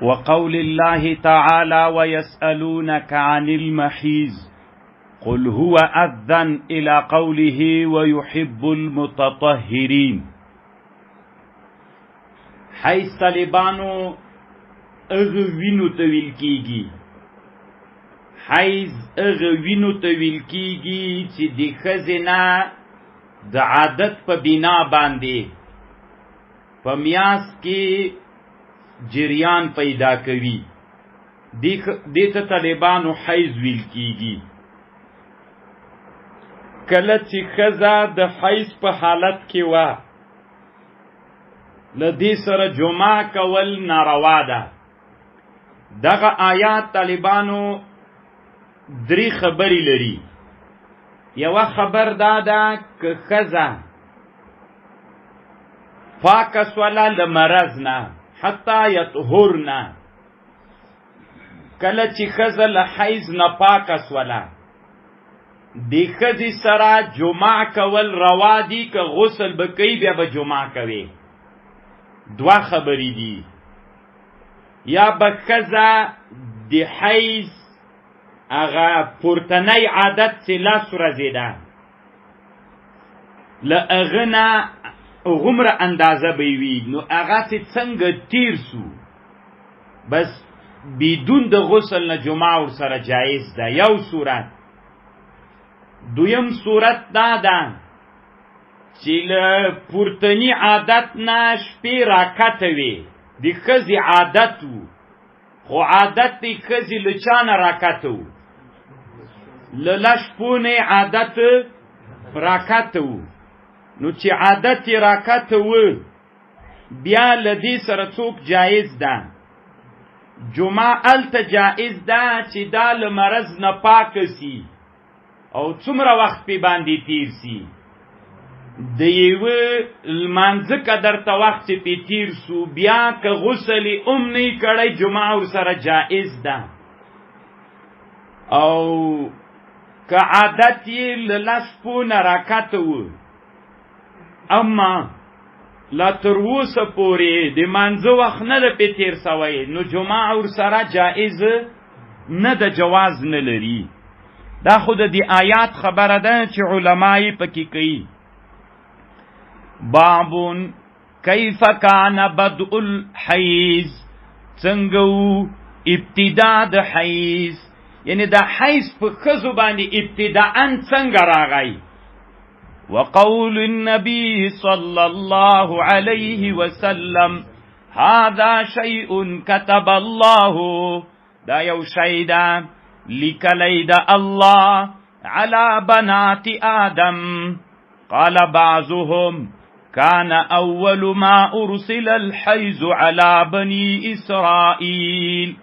وقول الله تعالى ويسألونك عن المحيز قل هو أذن إلى قوله ويحب المتطهرين. حیث طالبانو هغه وینو ته ویل کیږي، حیض هغه وینو ته ویل کیږي چې د ښځې نه د عادت په بنا باندې په میاس کې جریان پیدا کوي. دې ته طالبانو حیض ویل کیږي. کله چې ښځه د حیض په حالت کې وه، له دې سره جماع کول ناروا ده. دغه آیات طالبانو درې خبرې لري. یوه خبر دا ده که ښځه پاکه سوله له مرض نه، حتی یطهرنه، کله چې ښځه له حیض نه پاکه سوله، د ښځې سره جماع کول روا دي، که غسل به کوي بیا به جماع کوي. دوه خبرې دي. یا به ښځه د حیض هغه پورتنی عادت چې 10 ورځې ده، له هغه نه هغومره اندازه به وي، نو هغه چې څنګه تیر سو بس بدون د غسل نه جماع ورسره جایز ده، یو صورت. دویم صورت دا ده چې له پورتني عادت نه شپې راکته وي، د ښځې عادت و، خو عادت د ښځې له چا نه راکته و؟ له لس شپو نه عادت راکته و. نو چې عادت یې راکته و، بیا له دې سره څوک جایز ده؟ جماع هلته جایز ده چې دا له مرض نه پاکه سي او څومره وخت پې باندې تیر سي، د یوه لمانځه قدر ته وخت چې پې تیر سو، بیا که غسل یې هم نه وي کړی جماع ورسره جایز ده. او که عادت یې له 10 شپو نه راکته و، اما لا تر اوسه پورې د مانځه وخت نه ده پې تیر سوی، نو جماع ورسره جایز نه ده، جواز نه لري. دا خو د دې آیات خبره ده چې علما یې پکې کوي. باب کیف کان بدء الحیض، څنګه وو ابتدا د حیض، یعنی د حیض په ښځو باندې ابتداءً څنګه راغی. وقول النبي صلى الله عليه وسلم هذا شيء كتب الله، دا یو شی ده لیکلی ده الله على بنات آدم. قال بعضهم كان أول ما أرسل الحيز على بني إسرائيل.